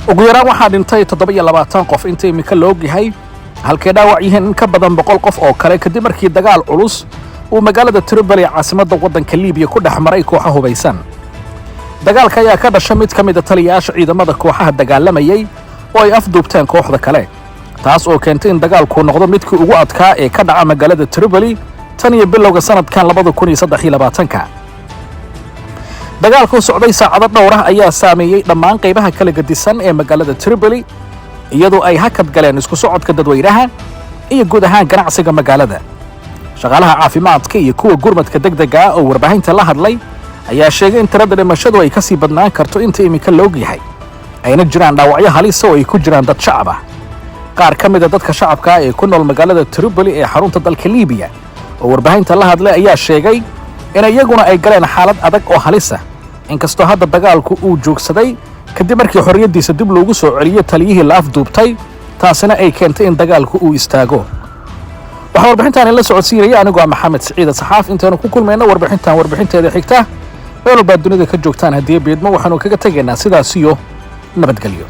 Ugu yaraan waxaa dhintay 27 qof inta iminka la ogyahay, halkay dhaawac yihiin in ka badan 100 qof oo kale, kadib markii dagaal culus uu magaalada Tripoli, caasimadda waddanka Liibiya, ku dhex maray kooxo hubaysan. Dagaalka ayaa ka dhasha mid ka mid ah taliyayaasha ciidamada kooxaha dagaalamayey oo ay afduubteen kooxda kale, taas oo keentay in dagaalku noqdo midkii ugu adkaa ee ka dhaca magaalada Tripoli tan iyo bilowga sanadkan 2023-ka. Dagaalku socday saacado dhowr ah ayaa saameeyey dhammaan qaybaha kala gedisan ee magaalada Tripoli, iyadoo ay hakad galeen isku socodka dadweynaha iyo guud ahaan ganacsiga magaalada. Shaqaalaha caafimaadka iyo kuwa gurmadka degdega ah oo warbaahinta la hadlay ayaa sheegay in tirada dhimashadu ay ka sii badnaan karto inta iminka la ogyahay, ayna jiraan dhaawacyo halisa oo ay ku jiraan dad shacab ah. Qaar ka mid ah dadka shacabka ah ee ku nool magaalada Tripoli ee xarunta dalka Liibiya oo warbaahinta la hadlay ayaa sheegay in iyaguna ay galeen xaalad adag oo halisa, inkastoo hadda dagaalku uu joogsaday kadib markii xorriyaddiisa dib loogu soo celiyey taliyihii la afduubtay, taasina ay keentay in dagaalku uu istaago. Waxaa warbixintaan la socodsiinaya anigoo ah Maxamed Siciid Saxaaf. Intaanu ku kulmayno warbixintan warbixinteeda xigta, meel walbaad dunida ka joogtaan, haddii beedmo, waxaanu kaga tegaynaa sidaas iyo nabadgelyo.